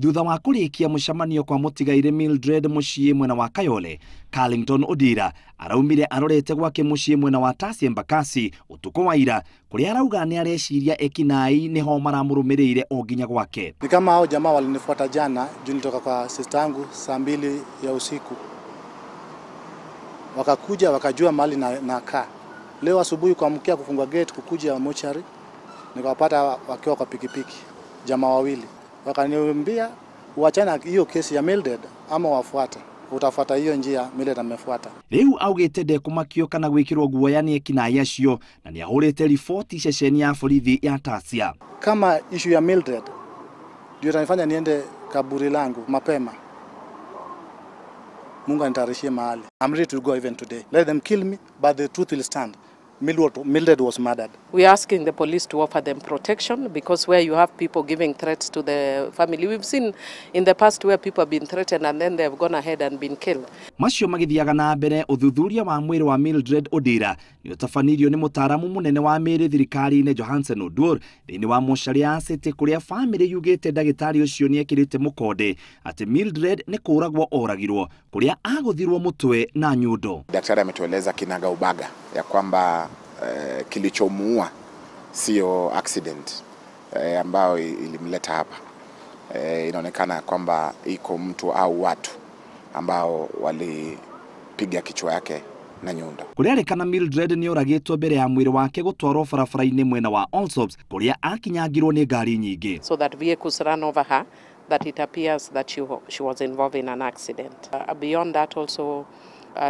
Thutha wa kũrĩkia mũcemanio kwa mũtigaire Mildred mũciĩ mwena wa Kayole, Carlington Odira araumire arorete gwake mũciĩ mwena wa Tasia Embakasi ũtukũ wa ira, kũrĩa arauga nĩ areciria ekinai nĩho maramũrũmĩrĩire o nginya gwake. Ni kama hao jamaa walinifuata jana juu nilitoka kwa sister yangu saa 2 ya usiku, wakakuja wakajua mahali nakaa. Leo asubuhi kuamkia kufunga gate kukuja mochari, nikawapata wakiwa kwa pikipiki jamaa wawili, wakaniambia uachana hiyo kesi ya Mildred ama wafuate, utafuata hiyo njia Mildred amefuata. Riu augite ndekumakio kana gwikirwo guoya ni ekinai acio na ni ahurite riboti ceceni ya borithi ya Tasia. Kama issue ya Mildred ndio itanifanya niende kaburi langu mapema, Mungu anitarishie mahali. I'm ready to go even today. Let them kill me, but the truth will stand. Mildred was murdered. We are asking the police to offer them protection, because where you have people giving threats to the family, we've seen in the past where people have been threatened and then they've gone ahead and been killed. Macio magithiaga na mbere, ũthuthuria wa mwĩrĩ wa Mildred Odira nĩ ũtabanirio nĩ mũtaaramu mũnene wa mĩĩrĩ thirikari-inĩ Johansen Oduor thĩinĩ wa mocarĩ ya City, kũrĩa famĩlĩ yugĩte ndagĩtarĩ ũcio nĩ ekĩrĩte mũkonde atĩ Mildred nĩ kũragwo oragirwo, kũrĩa agũthirwo mũtwe na nyundo. Daktari ametueleza kinaga ubaga ya kwamba kilichomuua sio accident ambayo ilimleta hapa. Inaonekana kwamba iko mtu au watu ambao walipiga kichwa yake na nyundo. Kũrerĩkana Mildred nĩ oragĩtwo mbere ya mwĩrĩ wake gũtwarwo barabara-inĩ mwena wa Allsops, kũrĩa akinyangirwo nĩ ngari nyingĩ. So that vehicles ran over her, that it appears that she was involved in an accident. Beyond that also,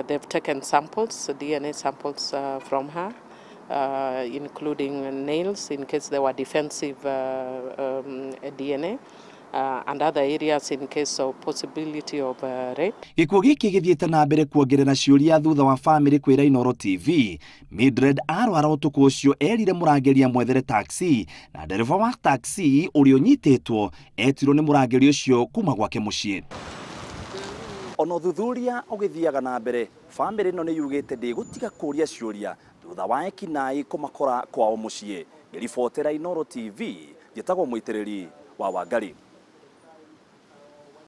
they've taken samples, DNA samples from her, including nails in case there were defensive DNA, and other areas in case of possibility of rape. Gĩkuũ gĩkĩ gĩthiĩte na mbere kuongerera ciũria thutha wa famĩlĩ kwĩra Inooro TV Mildred arwara ũtukũ ũcio erire mũrangĩri amwethere taxi, na ndereba wa taxi ũrĩa ũnyitĩtwo etirwo nĩ mũrangĩri ũcio kuma gwake mũciĩ. Ona ũthuthuria ũgĩthiaga na mbere, famĩlĩ ĩno nĩ yugĩte ndĩgũtiga kũria ciũria thutha wa ekinai kũmakora kwao mũciĩ. Ngĩribotera Inooro TV, njĩtagwo Mũitĩrĩri wa Wangari.